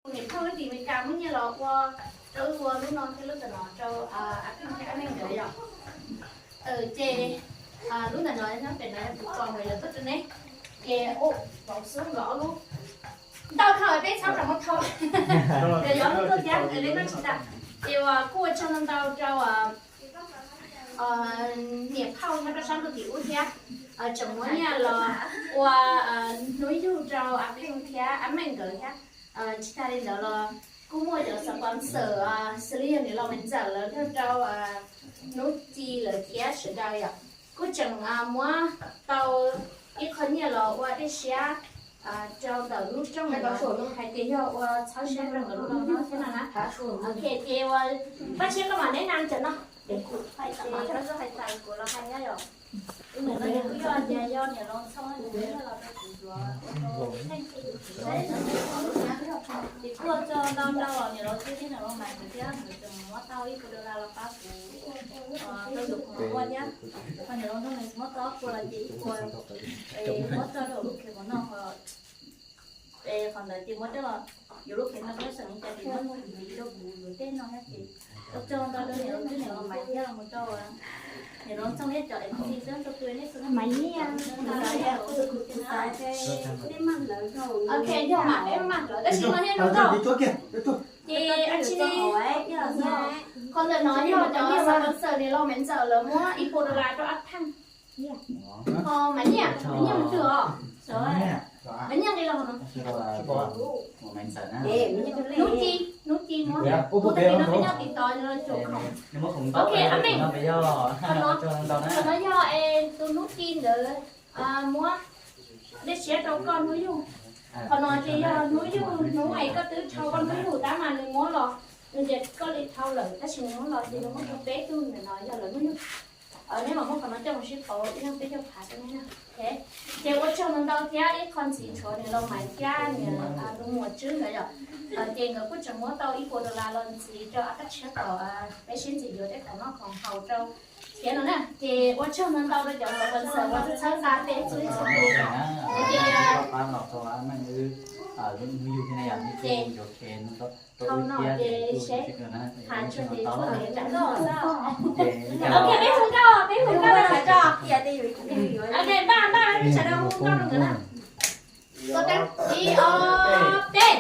Niam phauj tim Amelikas muab nyiaj los ua rau wb ua lub no thiab lub ntawm no rau a pheej thiab a neej nkawd yom. Ces lub ntawm no nyob pem no yog kuv pom nkawd yuav tuaj rau neb. Ces vauv xub nkawd ob lub ntau dhau peb txhob rau muab thau. Nkawd yuav ob lub tuaj thiab nkawd li noj tsis tas. Ces uas kuj ua tsaug ntau ntau rau niam phauj nyob rau sab ntuj tim ub thiab tseem muab nyiaj los ua hnub yug rau a pheej thiab a meej nkawd thiab. Tsis tas li ntawd los kuj muaj cov sponsor xws li yog niam laus Maiv Ntxawm lawv nrog rau Hnub Ci lawv thiab sawv daws yom. Kuj tseem muab tau ib qho nyiaj los ua dej siab rau ntawm lub rooj no hais tias yog ua txhawb siab rau ntawm lub rooj no thiab no na. Ok, ces ua Paj Tshiab koj mam neb na cov no. Ces koj hais tias kuv los hais nyob yom. Kuv yog niam laus Ntxhoo, kuv los rau kuv yuav ua rau Pheej. Ces kuj ua tsaug ntau ntau niam laus Tswb thiab niam laus Maiv nkawd thiab, nkawd tseem muab tau ib puas dollar los pab kuv rau tus khoom ua thiab. Ho niam laus Ntxhoo nws muab tau ob puas los ces ib puas, es muab tso rau lub khev qhov no ho, es qhov ntawd ces muab coj los yuav lub khev no peb seem li cas ces muab ntxiv rau kuv yuav tej no thiab ces ua tsaug ntau rau niam laus Tswb niam laus Maiv thiab los mus rau niam laus Ntxhoo thiab cov MC xwb rau tus nej xwb. Maiv Nyiaj. Ok, yog mam peb mam lawv tab sis no thiab no rau. Ces a tsis li, qhov ntawm no yog cov sponsor niam laus Maiv Ntxawm lawv muab ib puas dollar rau a Pheej. Ho Maiv Nyiaj, Maiv Nyiaj mus twg os? Maiv Nyiaj nqis los no. Hnub Ci, Hnub Ci muab. Kuv tam sim no peb nyob tim tod no caum khoom. Ok, a Meej. Qhov no, qhov no yog es tus Hnub Ci ntawd muab dej siab rau koj hnub yug. Qhov no ces yog hnub yug hnub es koj twb dhau koj hnub yug tab mas nws muab los, nws tias koj li dhau lawm tab sis nws muab los ces nws muab rau peb tug ntawm no yog lawv hnub yug. Neb mam muab qhov no coj mus sib pauv ib leeg peb caug phav rau neb na. Ces ua tsaug ntau ntau thiab ib qho ntxiv tshuav niam laus Maiv thiab niam tus muam Tswb nkawd yom. Ces nkawd kuj tseem muab tau ib puas dollar los ntxiv rau a Paj Tshiab kom peb sib ntxim yuav tej khoom noj khoom haus rau thiab no na. Ces ua tsaug ntau ntau rau cov sponsor uas txhawb nqa peb txhua leej txhua tus. Ces dhau no ces seb hav tsuag ces tsuag ces tsam no xwb. Ok, peb hu nkauj, peb hu nkauj rau sawv daws. Ok, npaj npaj sawv daws hu nkauj rau nkawd na. Ib ob peb.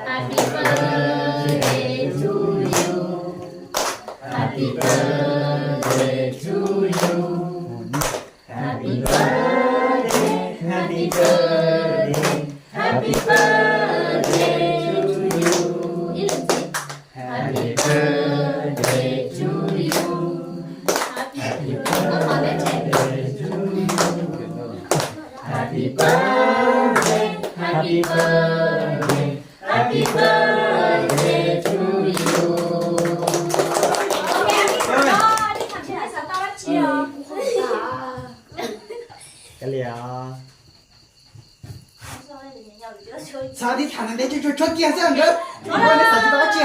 Happy birthday to you. Happy birthday to you. Happy birthday, happy birthday, happy birthday to you. Ib lwm ntxiv. Happy birthday to you. Happy birthday to you. Happy birthday, happy birthday, happy birthday to you. Ok, nej tham tsis hais xav tau dab tsi os? Kav liam. Txhob tib tham ntawd, tshuav kiag xwb nkawd. Neb xav tsis tau dab tsi.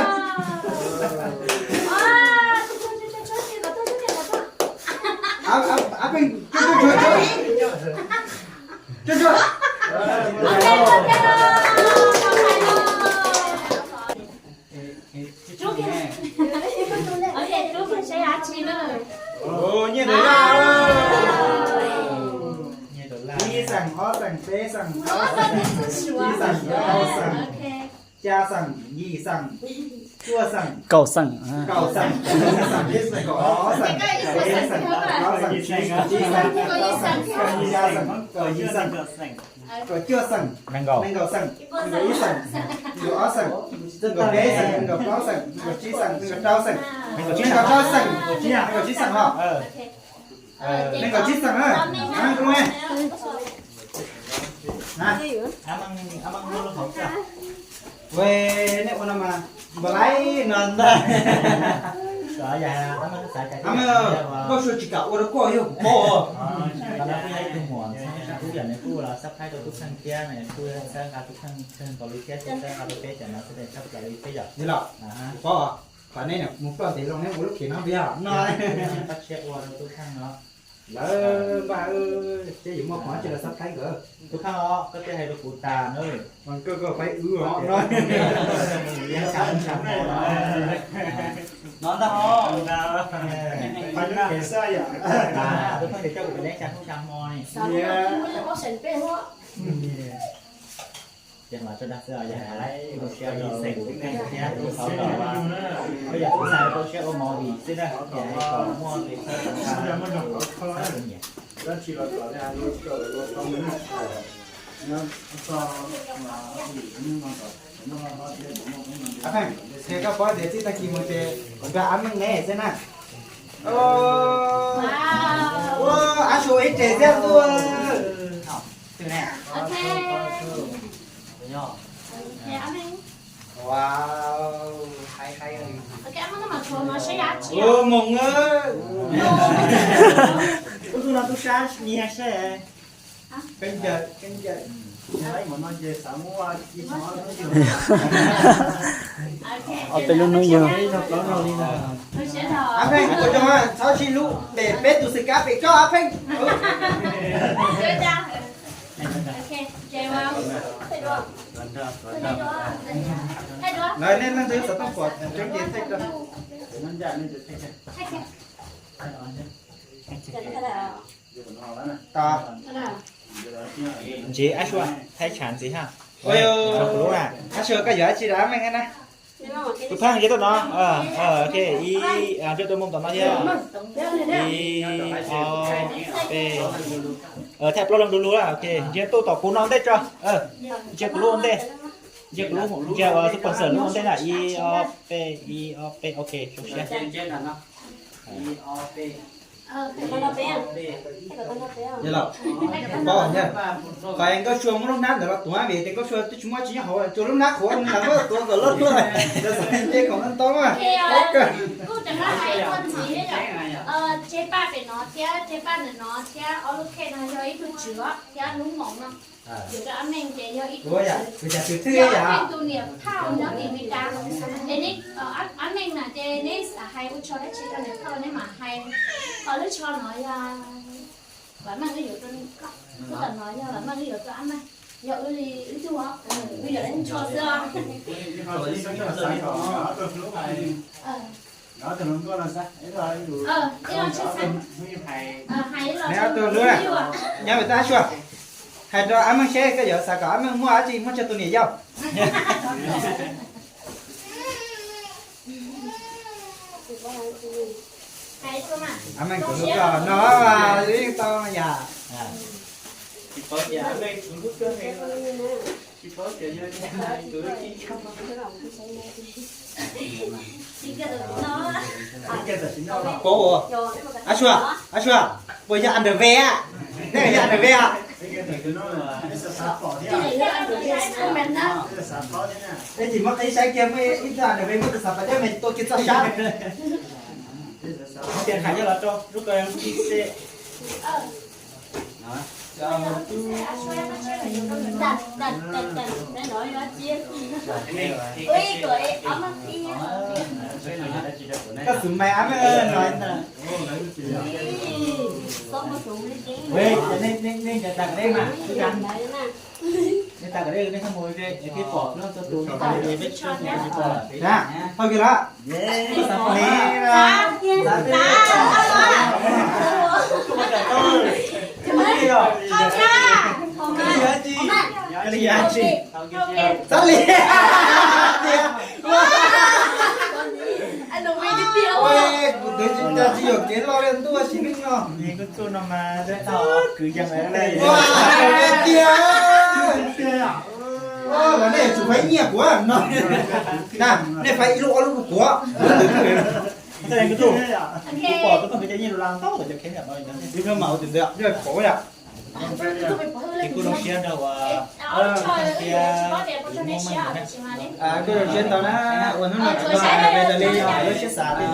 Rub kiag seb dab tsi na. Nyiaj dollar. Ib xeem, ob xeem, peb xeem, plaub xeem, tsib xeem, rau xeem, xya xeem, yim xeem, cuaj xeem, kaum xeem, kaum xeem, ib xeem, kaum ob xeem, peb xeem, plaub xeem, tsib xeem, rau xeem, xya xeem, kaum yim xeem, kaum cuaj xeem, nees nkaum xeem, nees nkaum ib xeem, nees nkaum ob xeem, nees nkaum peb xeem, nees nkaum plaub xeem, nees nkaum tsib xeem, nees nkaum rau xeem, nees nkaum rau xeem, nees nkaum tsib xeem os. Nees nkaum tsib xeem na. Nej ua no mas npau laib no ntag. Koj suav tsis kam ua rau koj yog kuv paub. Ib tug muam ntxhab tub yam nws kuj los subscribe rau Tub Kheej thiab nws kuj txhawb nqa Tub Kheej kawg nkaus li thiab txhawb nqa rau peb cov no txhawb nqa rau peb cov. Yog los, kuv paub. Qhov neb mus ploj ntev loo neb ua lub khev no yog no. Pab tshiab ua rau Tub Kheej no. Lawv npaj, seb yuav muaj qhov tsi los xab thaib nkawd. Tub Pheej os, koj twb hais rau kuv tas na. Koj, koj faib wb os no. No ntag os. Tub Pheej coj kuv pem neeb xya hnub xya hmo ne. Ces mas tso dag xwb os, yog hais lawv ua siab rau xeem thiab tus qhauv los, koj yog tus xav rau siab ua movie xwb na, ces hais kom muaj tus xab nyiam. Qhia koj paub tias txij tag kis mus ces kuv nrog Ab Meej ne xwb na. Ab Sua ib tsev thiab ntuj. Ua, moos. Ub, tub no tub sab nyiag seb. Keeb ncaws, keeb ncaws. Ob peb lub hnub yug. Ab Pheej, ua tsaug, txhob sib hlub, pem peb tus xwm kab pem koj Ab Pheej. Lawv nej leej twg xov tooj pom tseeb ces thaij rau. Ntxiv, Ab Sua, thaij tshav ntxiv ha. Ab Sua, koj yuav dab tsi rau Ab Meej na? Tus Pheej, nce tuaj no. Ok, ib, nce tuaj mus tom no thiab. Ib, ob, peb. Thaij plaub leeg du lug, ok, nce tuaj tom kuv no ntej tso. Nce kuv lub ua ntej. Nce kuv lub, nce sponsor lub ua ntej na. Ib, ob, peb, ib, ob, peb, ok, zoo siab. Qhov Nkauj Sua muab lub hnab ntawd los tuav vim tias Nkauj Sua twb tsis muaj tsis nyob hauv, tsuas lub hnab qhuav nws lam muab tuav kom loj luaj, ntawd xav nce khoom no ntau mas. Kuj rov qab hais ib qho ntxiv, tseg paj pem no thiab tseg paj ntawm no thiab ob lub kheej no yog ib tug tswv thiab lub moos no. Yuav rau Ab Meej ces yog ib tug tswv, yog Ab Meej tus niam phauj nyob tim Meskas. Es Ab Meej na ces neb xav hais ua tsho dab tsi rau niam phauj neb mam hais. Ho lub tsho no yog Vam Meej wb yuav rau, lub tom no yog Vam Meej wb yuav rau Ab Meej. Yog wb li wb tug os, wb yuav lub tsho xwb os. Neb ob tug hlub na, nyob pem tab Sua, hais rau Ab Meej seb koj yuav xav kom Ab Meej muaj dab tsi muab tseg tus niam yau. Ab Meej kuv hlub koj no mas yeej tau yam. Paub, Ab Sua, Ab Sua, puas yog underwear? Nej yog underwear? Ib chim muab qhib saib kiag muaj ib tug underwear muab tus xav pas dej me tua kiag txoj sab. Tias hais coj los rau lub ko xib xeb. Koj xub mais Ab Meej no. Nej cov tas kom deb mas, nej tas kom deb nej txhob mus es peb pom lub tus nej tas kom deb peb tsis tau tus tsis pom. Tau kiag lawm. Xab li tiag. Kuv twv tsis cas tsis yuam kev los li ntuj ua si neej no. Kwv yees tiag. Los nej yuav tsum faib nyiaj kuv no. Nej faib ib lub ob lub rau kuv. Kuv pom tus koj kwv cov nyiaj lus las ntau cov kheej. Ib hnub mam ua tus ntawd, pom yom. Ces kuj zoo siab nrog uas thiab kuv muaj meej na. Kuj zoo siab ntau na, uas hnub no kuv nrog Nave Dali lub siab xav li.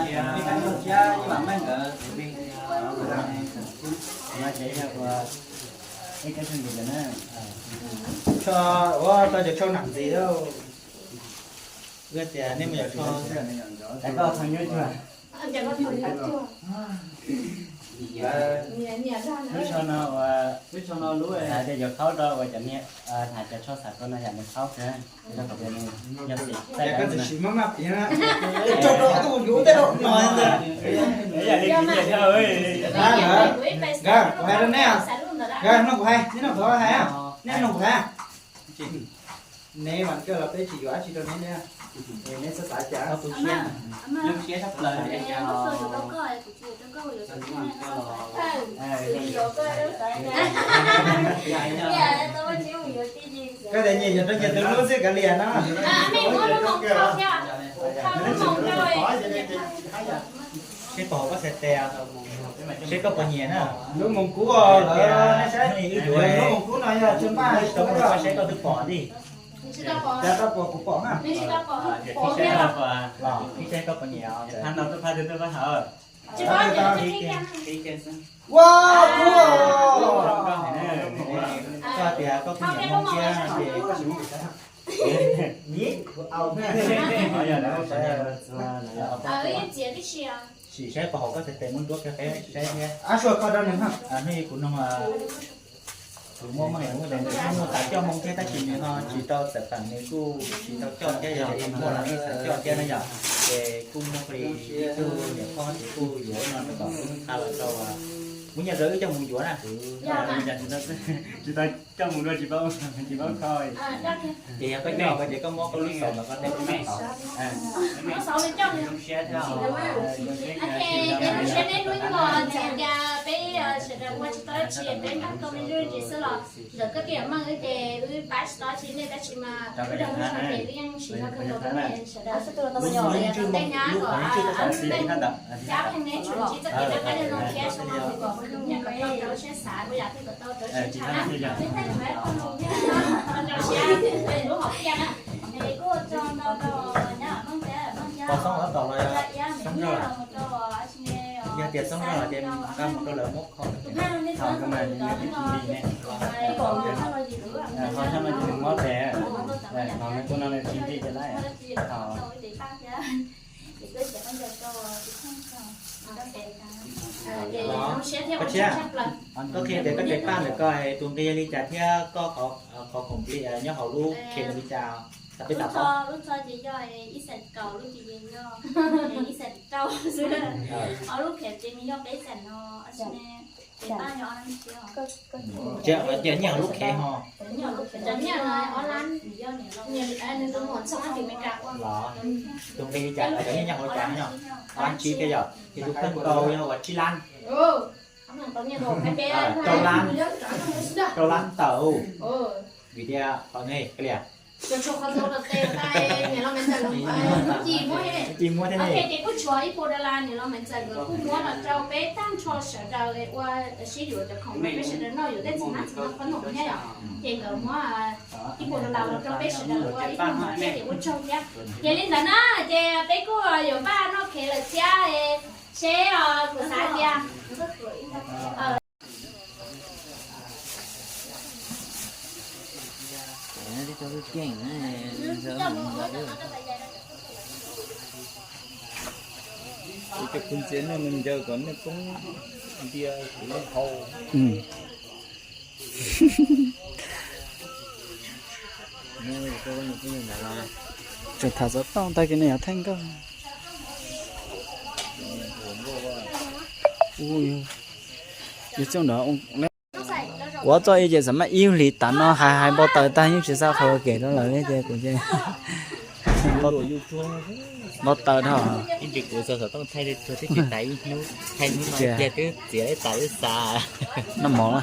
Thiab ib mam meej nkawd tus pij no ces yog ua ib kab xyoo ntawd na. Tsho ua tau cov tsho nam ntxiv. Wb tias nej mus yos tsho. Koj tho nyob cuag. Lub tsho no ua, lub tsho no lub hais tias yuav khaub rau ua cov niag hnav cov tsho xav rau no yam nws khaub kawg, rau qhov tias nws yog xim txaij. Koj tsis maj maj piav na, rau rau tuaj yuav tej rau no ntag. Nkawd, kuv hais rau neb, nkawd mloog kuv hais, neb mloog kuv hais, neb mloog kuv hais. Neb mas kawg los peb tsis yuav dab tsi rau neb li, neb xav xav cas. Koj tias nyias yuav rau nyias tus hlub xwb kav liam no. Seb koj puas nyiam na. Lub Moos Kub lawm, lub Moos Kub no yog tsis npaj rau koj saib koj twb pom li. Cas koj pom kuv pom na. Los, seb koj puas nyiam. Ua, kub. Koj tias koj kuj nyiam Hmoob thiab no ces, sim saib puas haum koj tes tes muab nruab kiag peb saib thiab. Ab suav koj rau nws. Hnub kuv nug, kuv muab meej mus tes nws muaj xav coj Hmoob thiab tab sis nws ho tsis tau txawm feem nws kuj tsis tau coj thiab, yog muaj los yeej xav coj thiab na yom. Ces kuj muaj li ib tug niam pog ces kuj yuav no rau kom wb nqa los rau, muab nyiaj rau wb coj mus yuav na. Tsis tau coj mus dua tsis paub, tsis paub kho. Ces yog koj coj ces koj muab koj lub xaus los koj tes kuv tau. Siab thiab. Ces neb hnub ib hmos tias peb sawv daws ua tsis tau dab tsi, peb nrog tau me ntsis xwb los ntawm koj tiam meej wb ces wb pab tsis tau dab tsi nej tab sis mas wb dag lub tsho ces wb yeej siv zog kawg nkaus rau nej sawv daws. Tej nyab kom cab pheej neb tsum ntsib txoj kev noj qab nyob zoo thiab zoo no kom nyiaj kom tau rau siab xav, ua yam twg kom tau rau siab tshaj na. Rau siab lub hom phiaj na. Kuj tso ntau rau nyab Meej thiab Meej Cab, Xoob Zaj los rau, yog tias Xoob Zaj los ces nqa mus rau lawv muab kho. Tus phaj no nej txhob tus tus tos no, ib kom tus phaj no yim lub, ho txhob no ces nws mob tes, ho nws kuj no nws tsis nti ces lawm. Tau ib tes paj thiab. Ces koj tseem qab ncaws rau tus kheej tso. Koj qhia tias koj tes paj ntawm koj tus nqi yog li cas thiab koj qhov khoom nyob hauv lub khe li cas, tas peb tas paub. Lub txho ces yog ib xees kaum, lub ces yog ib xees rau xwb. Ho lub khe ces nws yog peb xees no. Ces nyiaj hauv lub khe ho. Los, tus nqi li cas, cov nyiaj nyob hauv cas no yog ob lab tsib thiab yog, ces tus kheej tau yog uas tsib lab. Rau lab, rau lab tawm. Vim tias qhov ne, lias, ci muab thiab ne. Ces kuj tshuav ib puas dollar niam laus Maiv Ntxawm nkawd kuj muab los rau peb tag nrho sawv daws ua sib yuav cov khoom peb sawv daws noj yuav tej txiv hmab txiv ntoo qhob noom thiab yom. Ces nkawd muab ib puas dollar los rau peb sawv daws ua ib pluag hmov thiab ces ua tsaug thiab. Ces li ntawd na, ces peb kuj yuav npaj noj kev lawm thiab, seb kuv xav tias Cov kuv ntxias nej mus ncaws kom nej poob ntia kuv lub hau. Tseem tham xov tooj tag kis no yog theej nkauj. Kuv ob txoj ib ces xam maj ib hlis tas no hais hais npau taws tag yeej tsis xav qhov kem rau lawm li ces kuv ces npau taws dhau. Ib ntsis kuv xov tooj thaij li tsuag twb tsis tas ib hnub, thaij hnub no tiag twb txiav ib tas wb xav. Noj mov na.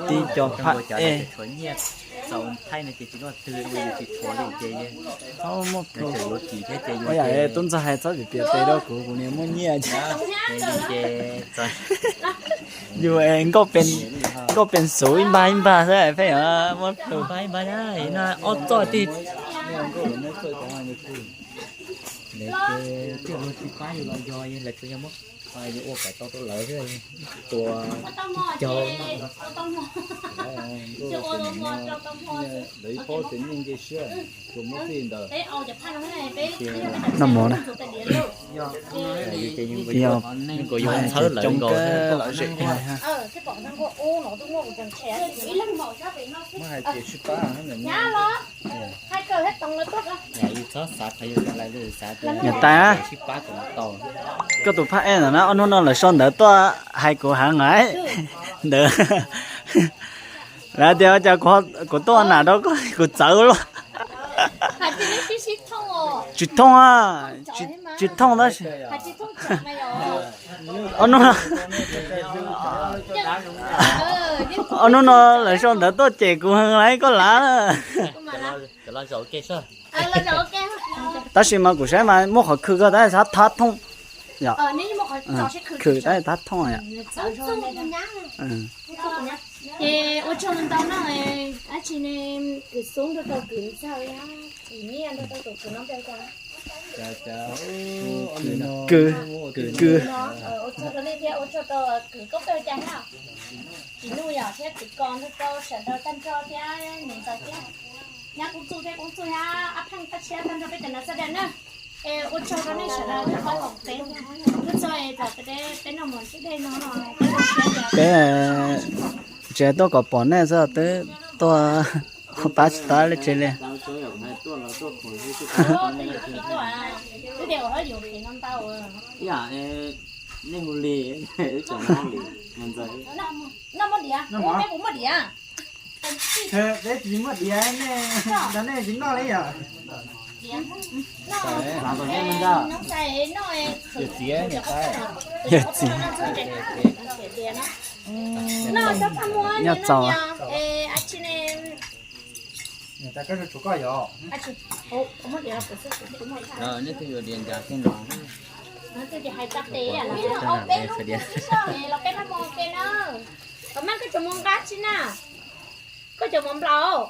Tib co pha e. Txaus thaij no ces tsis noj twg li ces txaus muaj plhu. Tub ntxawg hais txhob piav tes rau kuv, kuv niam muaj nyiaj ces yus nkauj pes xuv ib npag ib npag xwb pheej muab plhu. Ib npag ib npag na, no ob txoj tij. Lawv ces tij laug tsis pab yus los yog lawv tsuas yog muab Ua kom tau rau lawv thiab, tua caug. Lawv ib pob ces nyiaj nce siab, tsuas muab txij ntawd. Noj mov na. Yog, coob kawg lawm zem. Muab hais tias sib pab. Niam tais, koj tus phaj ej ntawm na, ob hnub no lawv sau ntawv tuaj hais kuv heev lawm ntawd. Lawv tias cas kuv tuaj nam rau koj kuv txawv luaj. Tsis thooj, tsis thooj tab sis ob hnub no, ob hnub no lawv sau ntawv tuaj cem kuv heev lawm koj lav. Tab sis mas kuv saib mas muaj qhov khw kawg tab sis thab thooj. Khw tab sis thab thooj yom. Ces ua tsaug ntau no, dab tsi ne, kwv xub nrog rau kwv ntxawg, kwv nyiaj nrog rau tus kwv no npe hu cas? Kwv, kwv, kwv. Ua tsaug rau nej thiab ua tsaug rau kwv koob npe hu cas thiab? Tsis nuj yom, thiab kwv kos nrog rau sawv daws tag nrho thiab niam ntxawm thiab nyab koob txuj thiab koob txuj thiab ab pheej tag tshiab tag nrho peb cov no xab da na. Es ua tsaug rau nej sawv daws tau koom peb, hnub txog es tom peb noj mov sib dej no, peb tsis tuaj kom pom nej xwb, twb tuaj pab tsis tau li tsev li. Twb tias ua hauj lwm no ntau. Nej hu li, wb tseem hu li, noj mov diav, peb kuv muaj diav. Peb tsis muaj diav, nej tsis noj li yom? Yawm txiv, yawm txiv, nyob txaus. Los peb noj mov ke na. Koj cov mov nplaum.